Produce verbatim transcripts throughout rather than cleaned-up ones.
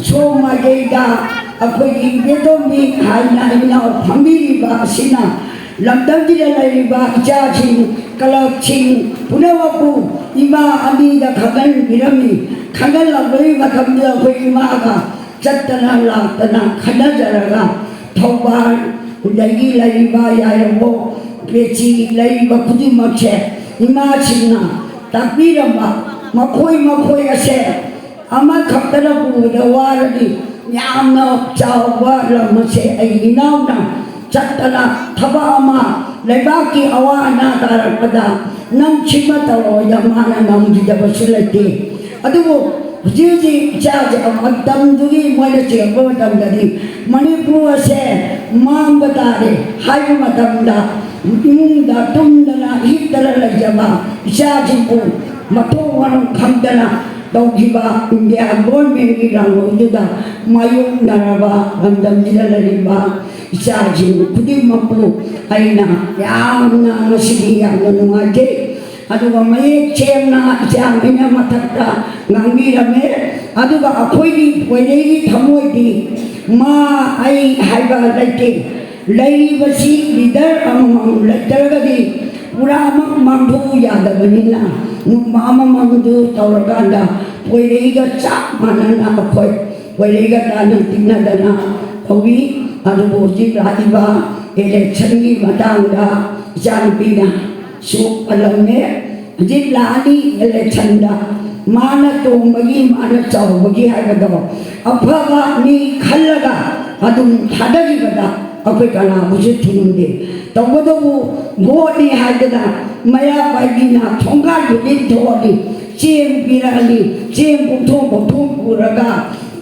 ꯁꯣꯝ ꯃꯥꯏꯀꯩꯗ ꯑꯩꯈꯣꯏꯒꯤ ꯏꯕꯦꯇꯣꯝꯕꯤ ꯍꯥꯏꯅ ꯏꯅꯥꯎ ꯐꯝꯕꯤꯔꯤꯕ ꯑꯁꯤꯅ ꯂꯝꯗꯝꯁꯤꯗ ꯂꯩꯔꯤꯕ ꯏꯆꯥꯁꯤꯡ, ꯀ꯭ꯂꯕꯁꯤꯡ ꯄꯨꯝꯅꯃꯛꯄꯨ ꯏꯃꯥ ꯑꯅꯤꯗ ꯈꯪꯍꯟꯕꯤꯔꯝꯃꯤ꯫ ꯈꯪꯍꯜꯂꯛꯄꯒꯤ ꯃꯇꯝꯗꯨꯗ ꯑꯩꯈꯣꯏ ꯏꯃꯥꯒ ꯆꯠꯇꯅ ꯂꯥꯛꯇꯅ ꯈꯟꯅꯖꯔꯒ, ꯊꯧꯕꯥꯜꯗꯒꯤ ꯂꯩꯔꯤꯕ ꯌꯥꯏꯔꯤꯄꯣꯛ, ꯄꯦꯆꯤ ꯂꯩꯔꯤꯕ ꯈꯨꯗꯤꯡꯃꯛꯁꯦ ꯏꯃꯥꯁꯤꯡꯅ ꯇꯥꯛꯄꯤꯔꯝꯕ, ꯃꯈꯣꯏ ꯃꯈꯣꯏ ꯑꯁꯦ ꯑꯃꯈꯛꯇꯅ ꯄꯨꯕꯗ ꯋꯥꯔꯅꯤ꯫ ꯌꯥꯝꯅ ꯆꯥꯎꯕ ꯂꯝ ꯑꯁꯦ ꯑꯩ ꯏꯅꯥꯎꯅ ꯆꯠꯇꯅ ꯊꯕꯛ ꯑꯃ ꯂꯩꯕꯥꯛꯀꯤ ꯑꯋꯥ ꯑꯅꯥ ꯇꯥꯔꯛꯄꯗ ꯅꯪ ꯁꯤꯃ ꯇꯧꯔꯣꯏꯗ ꯃꯥꯅ ꯉꯝꯈꯤꯗꯕꯁꯨ ꯂꯩꯇꯦ꯫ ꯑꯗꯨꯕꯨ ꯍꯧꯖꯤꯛ ꯍꯧꯖꯤꯛ ꯏꯆꯥꯁꯦ ꯃꯇꯝꯗꯨꯒꯤ ꯃꯣꯏꯅ ꯆꯤꯡꯉꯛꯄ ꯃꯇꯝꯗꯗꯤ ꯃꯅꯤꯄꯨꯔ ꯑꯁꯦ ꯃꯥꯡꯕ ꯇꯥꯔꯦ ꯍꯥꯏꯕ ꯃꯇꯝꯗ ꯏꯃꯨꯡꯗ ꯇꯨꯝꯗꯅ ꯍꯤꯞꯇꯅ ꯂꯩꯖꯕ ꯏꯆꯥꯁꯤꯡꯕꯨ ꯃꯊꯣꯡ ꯃꯔꯝ ꯈꯪꯗꯅ ꯇꯧꯈꯤꯕ ꯏꯟꯗꯤꯌꯥ ꯒꯣꯔꯃꯦꯟꯒꯤ ꯂꯥꯟꯂꯣꯏꯗꯨꯗ ꯃꯥꯌꯣꯛꯅꯔꯕ ꯂꯝꯗꯝꯁꯤꯗ ꯂꯩꯔꯤꯕ ꯏꯆꯥꯁꯤꯡ ꯈꯨꯗꯤꯡꯃꯛꯄꯨ ꯑꯩꯅ ꯌꯥꯝꯅ ꯉꯁꯤꯗꯤ ꯌꯥꯝꯅ ꯅꯨꯡꯉꯥꯏꯖꯩ꯫ ꯑꯗꯨꯒ ꯃꯌꯦꯛ ꯁꯦꯡꯅ ꯏꯆꯥꯈꯩꯅ ꯃꯊꯛꯇ ꯉꯥꯡꯕꯤꯔꯝꯃꯦ꯫ ꯑꯗꯨꯒ ꯑꯩꯈꯣꯏꯒꯤ ꯄꯣꯏꯔꯩꯒꯤ ꯊꯃꯣꯏꯗꯤ ꯃꯥ ꯑꯩ ꯍꯥꯏꯕ ꯂꯩꯇꯦ꯫ ꯂꯩꯔꯤꯕꯁꯤ ꯂꯤꯗꯔ ꯑꯃꯃꯝ ꯂꯩꯇ꯭ꯔꯒꯗꯤ ꯄꯨꯔꯥꯃꯛ ꯃꯥꯡꯊꯣꯛꯎ ꯌꯥꯗꯕꯅꯤꯅ ꯅꯣꯡꯃ ꯑꯃꯃꯝꯗꯨ ꯇꯧꯔꯀꯥꯟꯗ ꯄꯣꯏꯔꯩꯒ ꯆꯞ ꯃꯥꯟꯅꯅ ꯑꯩꯈꯣꯏ ꯄꯣꯏꯔꯩꯒ ꯇꯥꯟꯅ ꯇꯤꯟꯅꯗꯅ ꯇꯧꯏ꯫ ꯑꯗꯨꯕꯨ ꯍꯧꯖꯤꯛ ꯂꯥꯛꯏꯕ ꯏꯂꯦꯛꯁꯟꯒꯤ ꯃꯇꯥꯡꯗ ꯏꯆꯥꯅꯨꯄꯤꯅ ꯁꯨ ꯄꯜꯂꯝꯃꯦ꯫ ꯍꯧꯖꯤꯛ ꯂꯥꯛꯑꯅꯤ ꯏꯂꯦꯛꯁꯟꯗ ꯃꯥꯅ ꯇꯣꯡꯕꯒꯤ, ꯃꯥꯅ ꯆꯥꯎꯕꯒꯤ ꯍꯥꯏꯕꯗꯣ ꯑꯐꯕ ꯃꯤ ꯈꯜꯂꯒ ꯑꯗꯨꯝ ꯊꯥꯗꯈꯤꯕꯗ ꯑꯩꯈꯣꯏ ꯀꯅꯥꯕꯨꯁꯨ ꯊꯤꯡꯗꯦ꯫ ꯇꯧꯕꯇꯕꯨ ꯚꯣꯠꯅꯤ ꯍꯥꯏꯗꯅ ꯃꯩꯔꯥ ꯄꯥꯏꯕꯤꯅ ꯊꯣꯡꯒꯥꯟ ꯈꯨꯗꯤꯡ ꯊꯣꯛꯑꯅꯤ, ꯆꯦꯡ ꯄꯤꯔꯛꯑꯅꯤ, ꯆꯦꯡ ꯄꯨꯡꯊꯣꯡ ꯄꯨꯡꯊꯣꯡ ꯄꯨꯔꯒ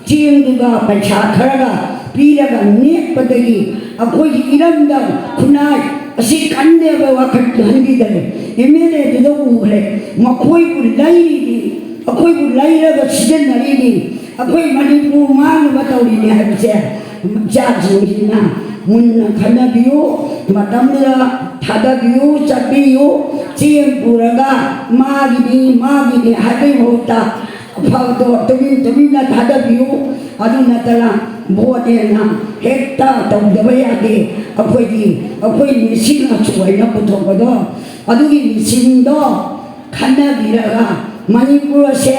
ꯆꯦꯡꯗꯨꯒ ꯄꯩꯁꯥ ꯈꯔꯒ ꯄꯤꯔꯒ ꯅꯦꯛꯄꯗꯒꯤ ꯑꯩꯈꯣꯏꯒꯤ ꯏꯔꯝꯗꯝ ꯈꯨꯟꯅꯥꯏ ꯑꯁꯤ ꯀꯟꯗꯦꯕ ꯋꯥꯈꯜ ꯈꯟꯕꯤꯗꯔꯦ꯫ M L ꯑꯦꯗꯨꯗ ꯎꯈ꯭ꯔꯦ꯫ ꯃꯈꯣꯏꯕꯨ ꯂꯩꯔꯤꯅꯤ, ꯑꯩꯈꯣꯏꯕꯨ ꯂꯩꯔꯒ ꯁꯤꯖꯤꯟꯅꯔꯤꯅꯤ, ꯑꯩꯈꯣꯏ ꯃꯅꯤꯄꯨꯔ ꯃꯥꯡꯅꯕ ꯇꯧꯔꯤꯅꯤ ꯍꯥꯏꯕꯁꯦ ꯏꯆꯥꯁꯤꯡꯁꯤꯅ ꯃꯨꯟꯅ ꯈꯟꯅꯕꯤꯌꯨ꯫ ꯃꯇꯝꯗꯨꯗ ꯊꯥꯗꯕꯤꯌꯨ, ꯆꯠꯄꯤꯌꯨ꯫ ꯆꯦꯡ ꯄꯨꯔꯒ ꯃꯥꯒꯤꯅꯤ, ꯃꯥꯒꯤꯅꯤ ꯍꯥꯏꯕꯒꯤ ꯃꯍꯨꯠꯇ ꯑꯐꯕꯗꯣ ꯇꯨꯃꯤꯟ ꯇꯨꯃꯤꯟꯅ ꯊꯥꯗꯕꯤꯌꯨ꯫ ꯑꯗꯨ ꯅꯠꯇꯅ ꯚꯣꯠꯅꯦꯅ ꯍꯦꯛꯇ ꯇꯧꯗꯕ ꯌꯥꯗꯦ꯫ ꯑꯩꯈꯣꯏꯗꯤ ꯑꯩꯈꯣꯏ ꯃꯤꯁꯤꯡ ꯑꯁꯨꯛ ꯍꯥꯏꯅ ꯄꯨꯊꯣꯛꯄꯗꯣ, ꯑꯗꯨꯒꯤ ꯃꯤꯁꯤꯡꯗꯣ ꯈꯟꯅꯕꯤꯔꯒ ꯃꯅꯤꯄꯨꯔ ꯑꯁꯦ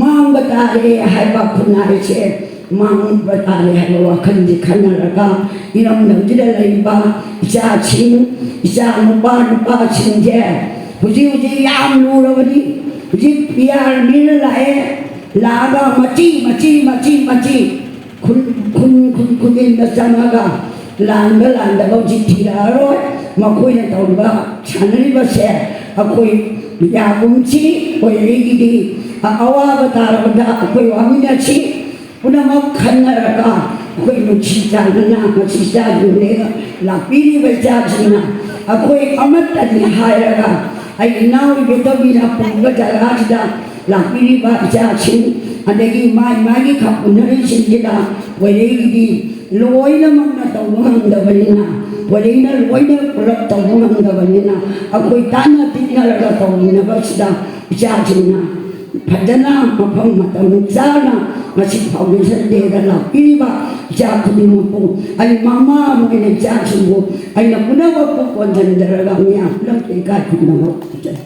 ꯃꯥꯡꯕ ꯇꯥꯔꯦ ꯍꯥꯏꯕ, ꯈꯨꯟꯅꯥꯏꯁꯦ ꯃꯥꯡꯕ ꯇꯥꯔꯦ ꯍꯥꯏꯕ ꯋꯥꯈꯜꯁꯦ ꯈꯟꯅꯔꯒ ꯏꯔꯝꯗꯝꯁꯤꯗ ꯂꯩꯔꯤꯕ ꯏꯆꯥꯁꯤꯡ, ꯏꯆꯥ ꯅꯨꯄꯥ ꯅꯨꯄꯥꯁꯤꯡꯁꯦ ꯍꯧꯖꯤꯛ ꯍꯧꯖꯤꯛ ꯌꯥꯝ ꯂꯨꯔꯕꯅꯤ꯫ ꯍꯧꯖꯤꯛ ꯄꯤ ꯑꯥꯔ ꯃꯤꯅ ꯂꯥꯛꯑꯦ, ꯂꯥꯛꯑꯒ ꯃꯆꯤ ꯃꯆꯤ ꯃꯆꯤ ꯃꯆꯤ ꯈꯨꯟ ꯈꯨꯟ ꯈꯨꯟ ꯈꯨꯗꯤꯡꯗ ꯆꯪꯉꯒ ꯂꯥꯟꯕ ꯂꯥꯟꯗꯕ ꯍꯧꯖꯤꯛ ꯊꯤꯔꯛꯑꯔꯣꯏ꯫ ꯃꯈꯣꯏꯅ ꯇꯧꯔꯤꯕ ꯁꯥꯟꯅꯔꯤꯕꯁꯦ ꯑꯩꯈꯣꯏ ꯌꯥꯒꯨꯝꯁꯤ ꯑꯣꯏꯔꯛꯏꯒꯤꯗꯤ ꯑꯋꯥꯕ ꯇꯥꯔꯕꯗ ꯑꯩꯈꯣꯏ ꯋꯥꯃꯤꯟꯅꯁꯤ꯫ ꯄꯨꯝꯅꯃꯛ ꯈꯟꯅꯔꯒ ꯑꯩꯈꯣꯏ ꯅꯨꯡꯁꯤ ꯆꯥꯟꯅꯅ ꯃꯁꯤ ꯆꯥꯗꯨꯅꯦꯅ ꯂꯥꯛꯄꯤꯔꯤꯕ ꯏꯆꯥꯁꯤꯡꯅ ꯑꯩꯈꯣꯏ ꯑꯃꯠꯇꯅꯤ ꯍꯥꯏꯔꯒ ꯑꯩ ꯏꯅꯥꯎ ꯏꯕꯦꯇꯣꯝꯕꯤꯅ ꯄꯨꯔꯤꯕ ꯖꯒꯥꯁꯤꯗ ꯂꯥꯛꯄꯤꯔꯤꯕ ꯏꯆꯥꯁꯤꯡ, ꯑꯗꯒꯤ ꯃꯥꯒꯤ ꯃꯥꯒꯤ ꯈꯥꯎꯄꯨꯟꯅꯔꯤꯁꯤꯡꯁꯤꯗ ꯋꯥꯏꯔꯩꯒꯤꯗꯤ ꯂꯣꯏꯅꯃꯛꯅ ꯇꯧꯕ ꯉꯝꯗꯕꯅꯤꯅ, ꯋꯥꯏꯔꯩꯅ ꯂꯣꯏꯅ ꯄꯨꯂꯞ ꯇꯧꯕ ꯉꯝꯗꯕꯅꯤꯅ ꯑꯩꯈꯣꯏ ꯇꯥꯟꯅ ꯇꯤꯟꯅꯔꯒ ꯇꯧꯃꯤꯟꯅꯕꯁꯤꯗ ꯏꯆꯥꯁꯤꯡꯅ ꯐꯖꯅ ꯃꯐꯝ ꯃꯇꯝ ꯆꯥꯅ ꯉꯁꯤ ꯐꯥꯎꯟꯗꯦꯁꯟ ꯗꯦꯗ ꯂꯥꯛꯄꯤꯔꯤꯕ ꯏꯆꯥ ꯈꯨꯗꯤꯡꯃꯛꯄꯨ ꯑꯩ ꯃꯃꯥ ꯑꯃ ꯑꯣꯏꯅ ꯏꯆꯥꯁꯤꯡꯕꯨ ꯑꯩꯅ ꯄꯨꯝꯅꯃꯛꯄꯨ ꯀꯣꯟꯁꯤꯟꯖꯔꯒ ꯃꯤꯌꯥꯝ ꯄꯨꯝꯅꯃꯛꯇ ꯏꯀꯥꯏ ꯈꯨꯝꯅꯕ ꯇꯧꯖꯔꯤ꯫